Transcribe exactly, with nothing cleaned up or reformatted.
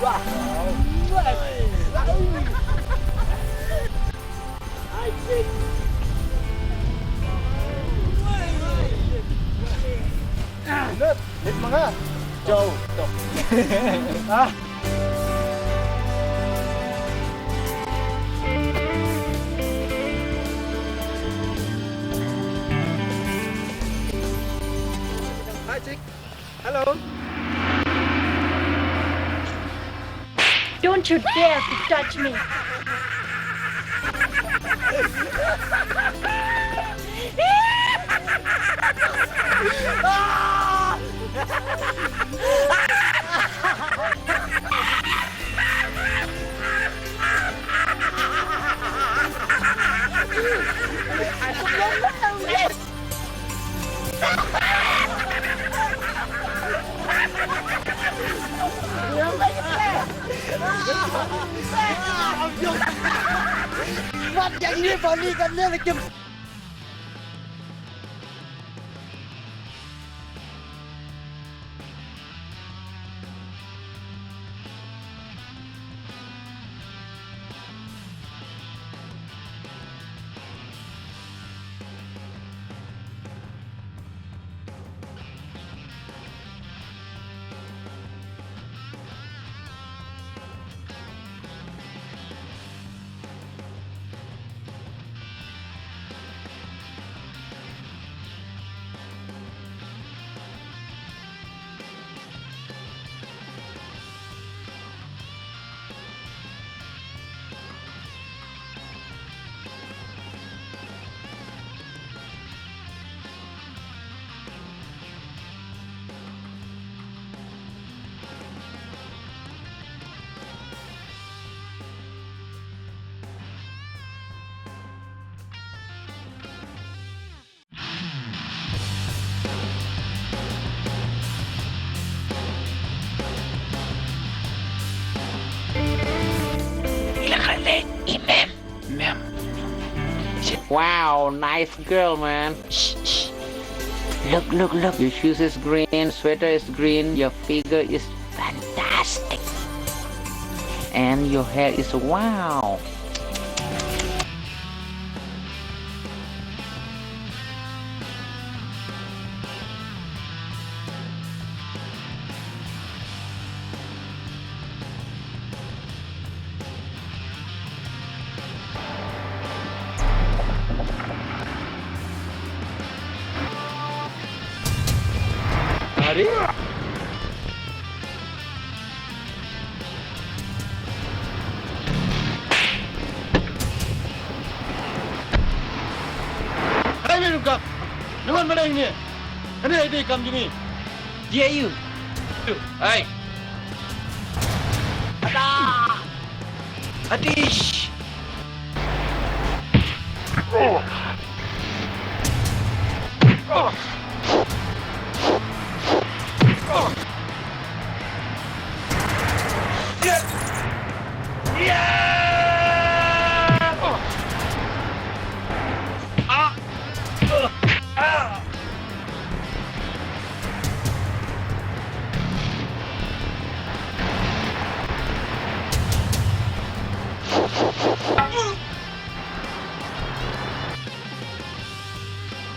Lut, lut ma nga. Jauh, tok. Ah. Hi, chick. Hello. Don't you dare to touch me. Mat, yang ini balik kan dia lagi. Ila ka leit i mem. Mem. Wow, nice girl, man. Shh, shh. Look, look, look. Your shoes is green, sweater is green, your figure is fantastic. And your hair is wow. Hari. Hai, Mirukap. Naman malang ni? Ano ito yung kam jini? Dia you. Hai. Ada. Adish. Oh. Oh.